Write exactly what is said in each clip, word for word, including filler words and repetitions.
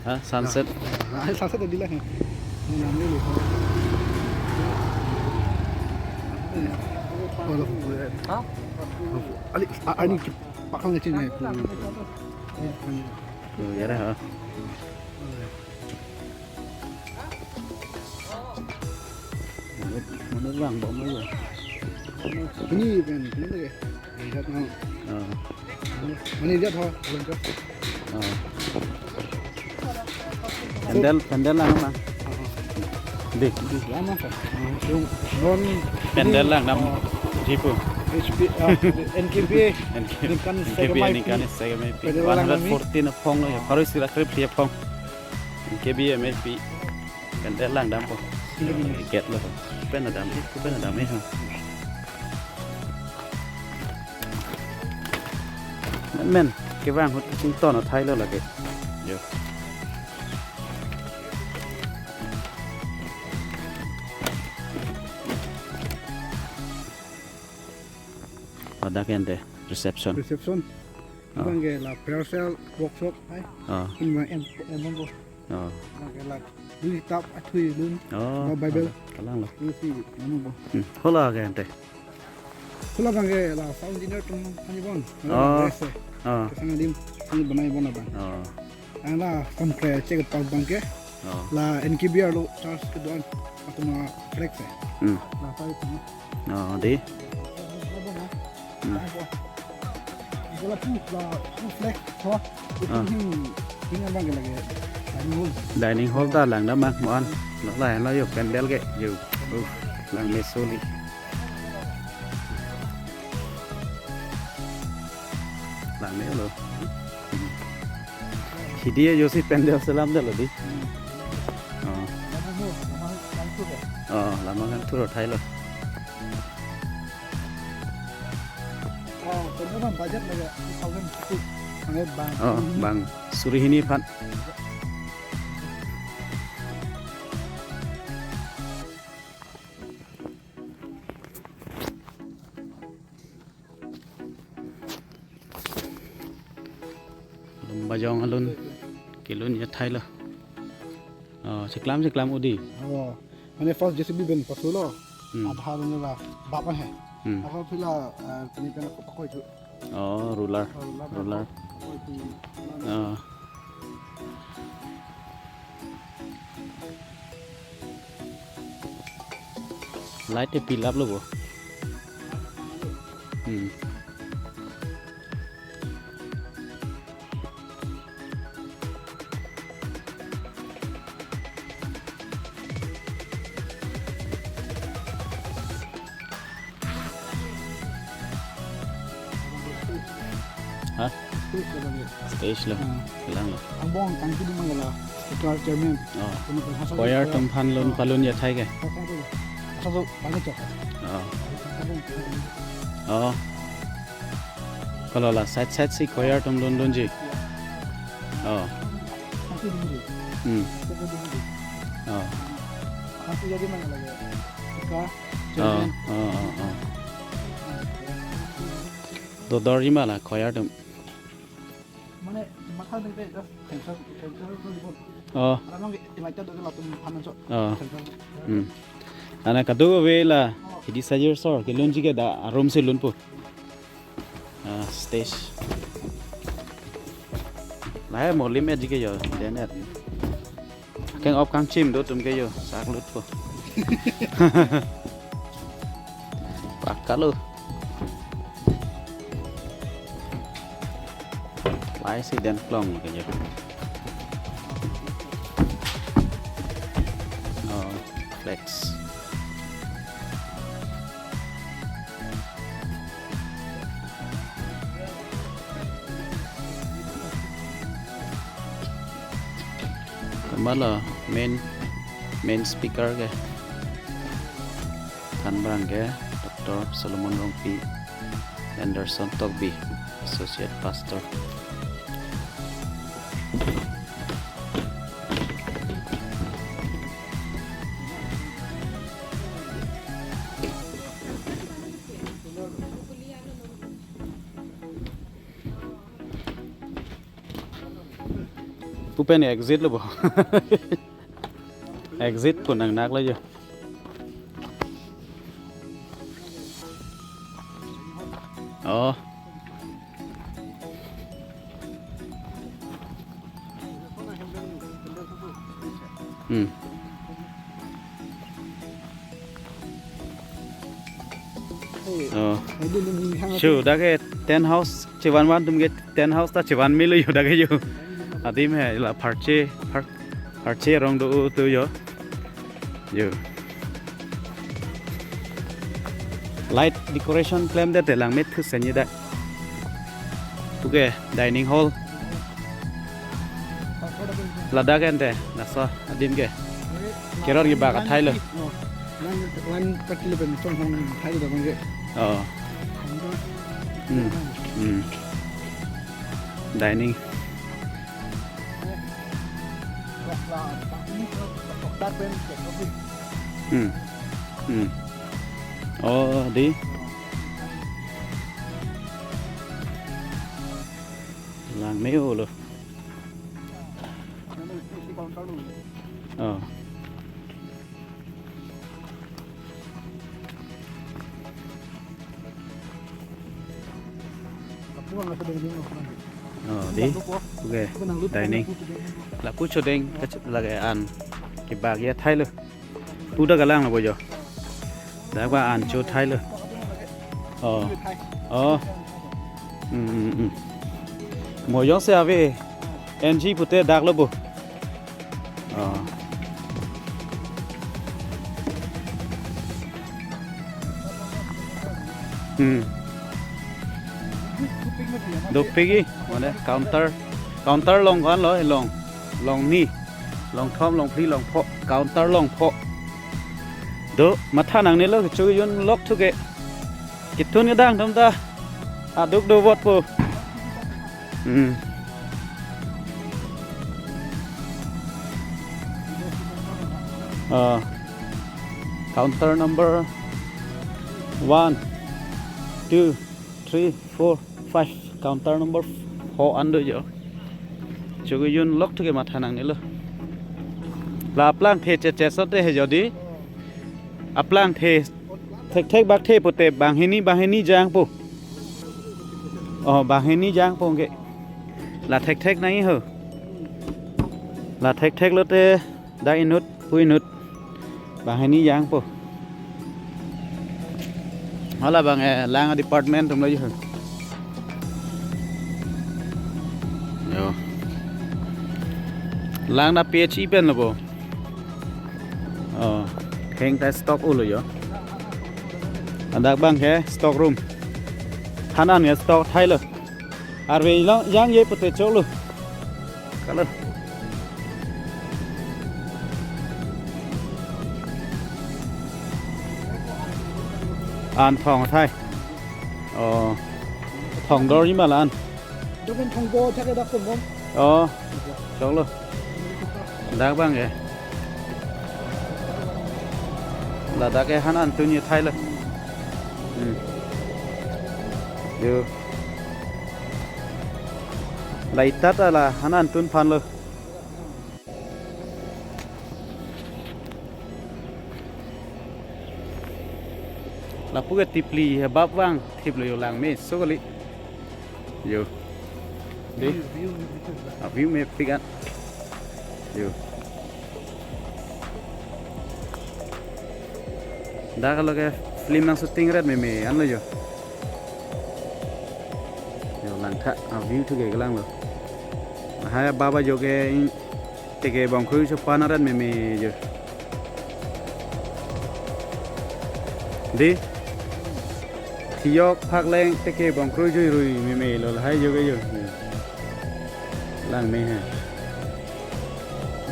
Ha, sunset. Ah, sunset tadi lah. Ini namanya lupa. Oh, lupa. Ha? Ali, ah, ini pakang kecilnya. Oh, ya dah, ha. Mana bang, bawa mana? Ini kan, ini lagi. Lihat mau. Oh. Mana lihat ho, belum ke? Oh. Pandal, pandal lang, bang. Di. Lama kok. Yung non pandal lang nam jipo. H P, ah, N K B A. N K B A. Ningkan N K B A, sega ningkan maipi. Sega maipi. Pandal lang nami. One hundred fourteen aphong lo ya. Baru sira trip dia aphong. N K B A maipi. Pandal lang dampo. Gate lo. Pen adam, pen adam eh, ha. Men, men, kevang ahut kachington athai lo lake. Yo. Ladak ante reception. Reception. Oh. Bang ke la rehearsal workshop hai. Oh. Ini bang em em bang ko. Oh. Bang ke la dui tap athui lun. Oh. Ba Bible. Kalang lo. Ini si anu bo. Hmm. Hola ke ante. Hola bang ke la sound engineer atum ani bon. Oh. Rest eh. Oh. Kesang adim ini banai bon abang. Oh. Ang la samkre check tau bang ke. Oh. La N K B A arlo church kedo-an atum a flex eh. Hmm. La tarik tengah. Oh, di. Hmm. Bola tu la tu flex ho. Itu Ah. hing hing abang ke lagi. Dining hall. Dining hall ta lang damang mo-an. Lo la lo yo pandal ke yo. Uh, lang me soli. Lang me lo. Hidi yo si pandal selam dalo di. Oh. Oh, lama kan turut hai lo. Oh, pandal bang budget lagi two thousand two. Angke bang. Oh, bang suri hini aphan. Lumbajong alun kelun athai lo. Oh, chiklam chiklam udi. Oh, mane first J C B pen pasu lo. Hmm. Adha alun la bap ahe. Hmm. Ako pila, eh, pini pen ako pakoi tu. Oh, roller. Oh, roller. Roller. Pakoi tu. Oh. Light e pilap lo bo. Hmm. Ha? Stage lo. Hmm. Kalang lo. Angbong tangki di manggala. Speaker chairman. Oh. Choir atum aphan lun palun athai ke. Asa tu banyak cok. Oh. Oh. Kalau la side side si choir atum lun lunji. Oh. Hmm. Oh. Nanti jadi mana lagi? Speaker, Oh, chairman. Oh, oh, oh. Dodor ji ma la choir atum. Mane matha dengte just censor, censor tu libon. Oh. Alam nang invited do latum phanan so. Oh. Censor. Hmm. Ana kadokave la hidi sajir sor kelunji ke dak arum si lunpo. Ah, stage. Lahai molim e ji ke yo, denet. Keng op kangchim do atum ke yo, sak lutpo. Pakka lo. Lahai si den klong ke yo. Oh, flex. Kemala main, main speaker ke thanbang ke Doctor Solomon Rongpi, Anderson Tokbi, Associate Pastor. Pu Pen exit lo bo. Exit pu nangnak lo jo. Oh. Hmm. Oh. Shu, dak ke tent house chevanvan atum ke tent house ta chevan melo jo dak ke jo. Adim he la pharche, phar-, pharche rong do tu jo. Jo. Light decoration klemdet te langme thu senji dak. Puke dining hall. Ladak ente, laso adim ke. Kerot kebak athai lo. Wan, wan pati lo pen chong hong thai lo bang ke. Oh. Hmm. Hmm. Dining. Hmm. Hmm. Oh, di. Langme lo. Oh. Oh, di. Oke. Dining. Lapu chodeng lake an kebak athai lo. Pu dak kelang lo bo jo. Dak ba an cho thai lo. Oh. Oh. Hmm, hmm, hmm. Mo jongsi ave. N G pute dak lo bo. Oh. Hmm. Dopik ke, mane counter. Counter along ko-an lo, along. Along ni. Along thom, along phli, along pho. Counter along pho. Do, matha nangne lo, kecho kejun lok thu ke. Kethun kedang atum ta aduk do vot po. Hmm. Ah. Counter number one, two, three, four, five. Counter number four an do jo. Cho kejun lok thu ke matha nangne lo. La aplang the che che so te he jodi. Aplang the thekthek bak the pute banghini banghini jang po. Oh, banghini jang po ke. La thekthek nangji ho. La thekthek lote dak inut pu inut banghini jang po. Hala bang, eh, lang department atum lo jo. Jo. Lang na P H E pen lo bo. Oh, hang ta stock u lo jo. Ladak bang ke stock room. Hanan ke stock thai lo. Arve long jangje pute choklo. Kalo. An thong thai. Oh. Thong dor ji ma la an. Dopen thong bo thak dak pon bom. Oh. Choklo. Dak bang ke. Ladak ke hanan tun ji thai lo. Hmm. Jo. Lai tat ala hanan tun phan lo. Lapu ke tipli he bap vang thip lo jo langme so kali. Jo. Di. View, view, view. Ah, view mepik an. Jo. Dak lo ke film nang shooting ret meme an lo jo. Jo langtha, ah, view thu ke kelang lo. Hai baba jo ke teke bongkrui so pan ret meme jo. Di. Thiyok phak leng teke bongkrui jui rui meme lo lahai jo ke jo. Langme he.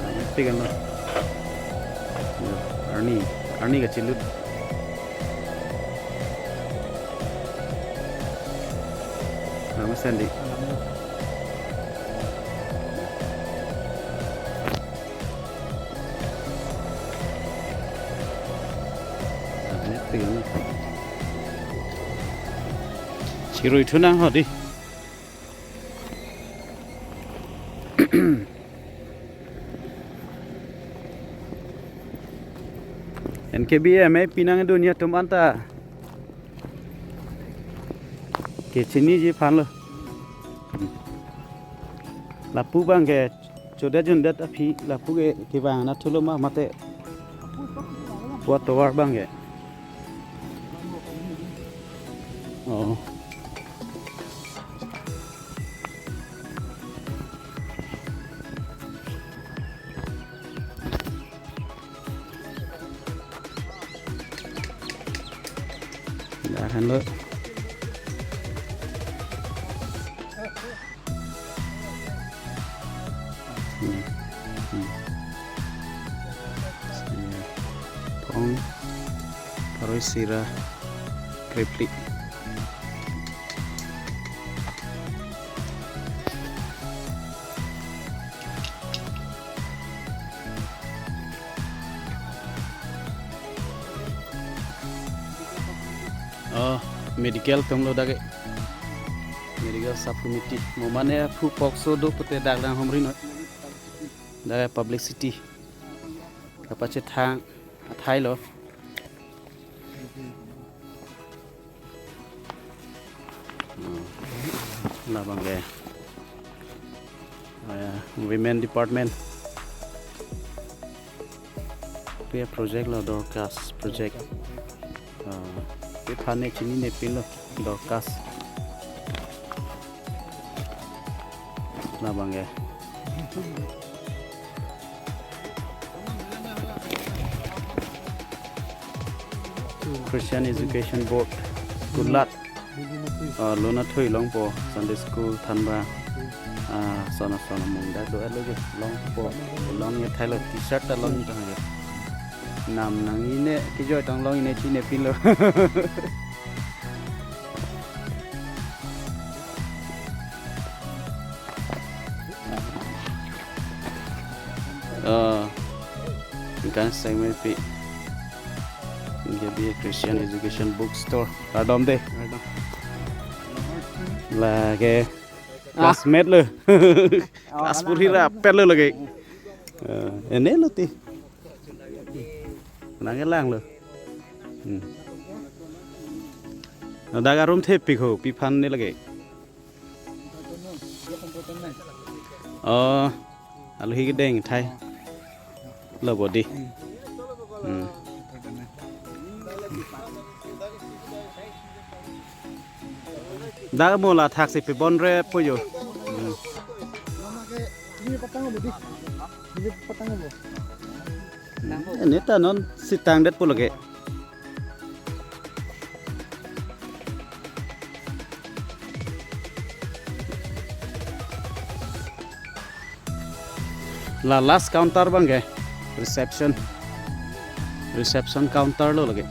Langme tik an lo. Jo, arni, arni kachilut. Langme sandi. Langme tik an lo. Chirui thu nang ho di. N K B M A pinang dunia tum anta kechiniji aphanlo. Lapu abangke chodet jundet aphi lapu ke kevang nathulo ma mate. Pua tovar abangke. Oh. Dah kan lo. Hmm. Hmm. Sira. Pong. Paroi sira. Kripli. Oh, medical atum lo dak ke. Medical sub committee. Mo mane phu pokso do pute dak lang homri noi. Dak ke publicity. Kapachethang athai lo. Hmm. Labang ke. Ah, ya, women department. Pi project lo Dorcas project. Ah, pi aphan ne chinine pinlo Dorcas. Labang ke. Christian Education Board, Kulat, ah, Lunathui longpo, Sunday School, Thanba, ah, sona sona mung dak do-et lo je, longpo, long ye thailo, T-shirt ta long tang je. Nam nang-ine, kejoi tang long-ine chinine pinlo. Oh, kan seng me pi. N K B A Christian Education Bookstore. Kardom de. Lake classmate lo. Class puri rapet lo lake. Eh, ene lo ti. Nang elang lo. Hmm. Dak arum thepik ho, pi aphan ne lake. Oh, aluhi kedeng thai. Lo body. Hmm. Dak mo la thak si pibon re po jo. Hmm. Hmm, ini ta non sitang det po lake. La last counter abang ke reception. Reception counter lo lake.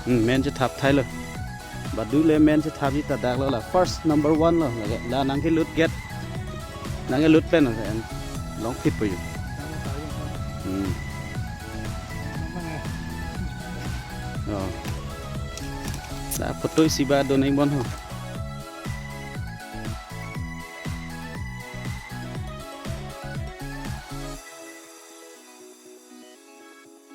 Hmm, men chethap thailo. Badu le men chethapji ta dak lo la. First number one lo lake. La nang kelut gate. Nang kelut pen lo, en. Long thip po jo. Hmm. Oh. La photo isi ba do nang bon ho.